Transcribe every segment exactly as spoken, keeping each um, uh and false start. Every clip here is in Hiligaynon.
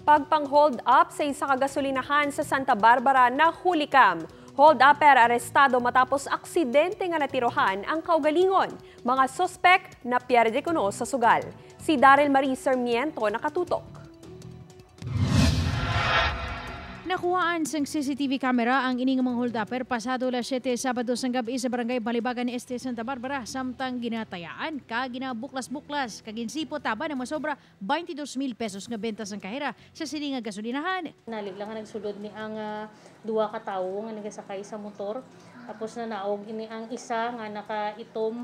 Pagpang-hold up sa isa ka gasolinahan sa Santa Barbara, nahuli kam. Hold upper arestado matapos aksidente nga natirohan ang kaugalingon. Mga suspek napierde kuno sa sugal. Si Daryl Marie Sarmiento nakatutok. Nakuhaan sang C C T V camera ang ini nga mga hold upper pasado alas siyete Sabado sang gab-i sa Barangay Balibagan Este, Santa Barbara, samtang ginatayaan ka ginabuklas-buklas kag ginsipot taban ang masobra twenty-two mil pesos nga benta sang kahera sa sini nga gasolinahan. Nali lang nga nagsulod ni ang, ah, duha ka tawo nga nagasakay sa motor. Tapos nanaog ini ang isa nga nakaitom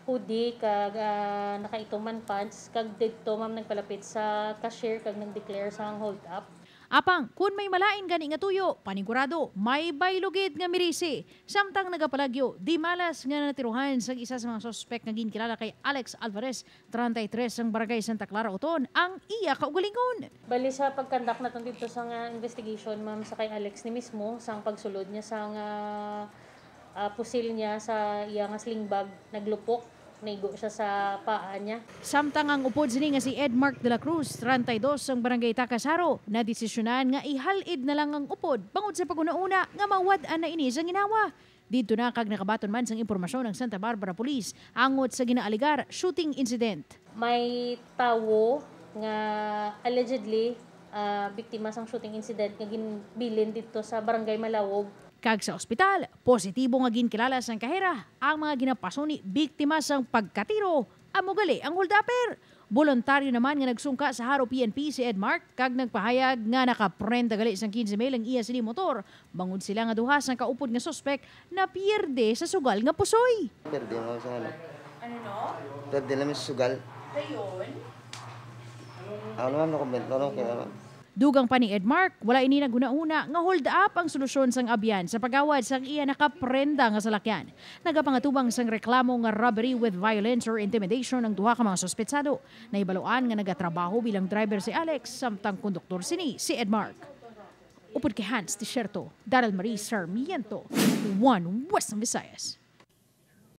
hoodie kag, ah, nakaitom man pants, kag didto, ma'am, nagpalapit sa cashier kag nag-declare sang hold up. Apang kun may malain gani nga tuyo, panigurado may baylo gid nga mirisi. Samtang nagapalagyo, di malas nga natirohan sang isa sa mga suspek nga ginkilala kay Alex Alvarez, treinta y tres, sang Barangay Santa Clara, Oton, ang iya kaugalingon. Bali, sa pag-conduct naton didto sa nga investigation, ma'am, sa kay Alex ni mismo, sang pagsulod niya sa nga, ah, pusil niya sa iya nga sling bag, naglupok, naigo siya sa paa niya. Samtang ang upod sini nga si Edmark de la Cruz, treinta y dos, sang Barangay Tacasaro, nadesisyonan nga ihal-id na lang ang upod bangod sa paghunahuna nga mawad-an na ini sa ginawa. Didto na kag nakabaton man sang impormasyon ang Santa Barbara Police angot sa ginaalegar shooting incident. May tawo nga allegedly, ah, biktima sang shooting incident nga ginbilin didto sa Barangay Malawog. Kag sa ospital, positibo nga ginkilala sang kahera ang mga ginapasuni biktima sang pagkatiro, amo gali ang hold-upper. Boluntaryo naman nga nagsungka sa Jaro P N P si Edmark kag nagpahayag nga nakaprenda gali sang quince mil ang iya sini motor, bangod sila nga duha sang kaupod nga suspek napierde sa sugal nga pusoy. Perde mo sa ano? Ano, no? Perde lang sa sugal. Dayon? Ano naman, no comment, no, no, kaya naman. Dugang pa ni Edmark, wala ini naghunahuna nga hold up ang solusyon sang abyan sa pagawad sang iya nakaprenda nga salakyan. Nagapangatubang sang reklamo nga robbery with violence or intimidation ang duha ka mga suspetsado. Nahibaluan nga nagatrabaho bilang driver si Alex, samtang konduktor sini si Edmark. Upod kay Hans Desierto, Daryl Marie Sarmiento, One Western Visayas.